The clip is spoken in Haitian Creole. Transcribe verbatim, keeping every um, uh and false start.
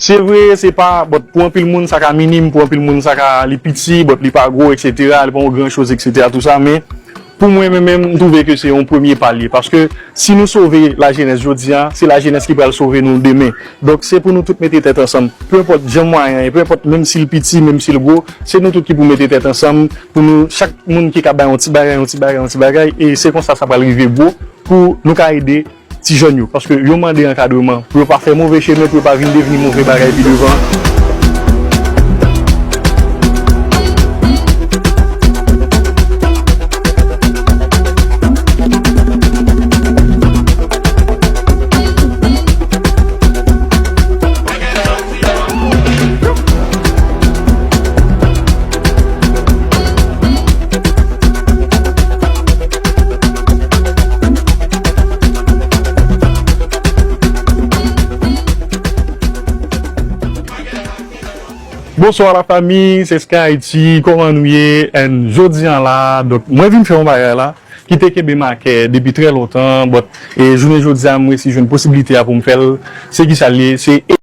Se vre, se pa, but pou anpil moun, sa ka minim, pou anpil moun, sa ka, li piti, but li pa gwo, et cetera, li pa yon gran choz, et cetera, tou sa, men pou mwen, men menm, m twouve ke se yon premye pa l ye, paske si nou sove lajenès jodi a, se lajenès ki pral sove nou demen. Donk, se pou nou tout mete tèt ansanm, pe enpòt jan mwayen an ye, pe enpòt menm si l piti, menm si l gwo, se nou tout ki pou mete tèt ansanm, pou nou, chak moun ki ka bay yon ti bagay, yon ti bagay, yon ti bagay, e se konsa sa pral rive gwo, pou nou ka ede ti jèn yo, paske yo mande ankadreman, pou yo pa fè move chemen, pou yo pa vin devni move bagay pi devan. Bonswa la fami, se Sky Haiti, kòman nou ye? And jodi a la, donk, mwen vin fè yon bagay la ki te kenbe m a kè depi trè lontan, but, e jounen jodi a, m resi jwenn posiblite a pou m fè l. Se kisa l ye? Se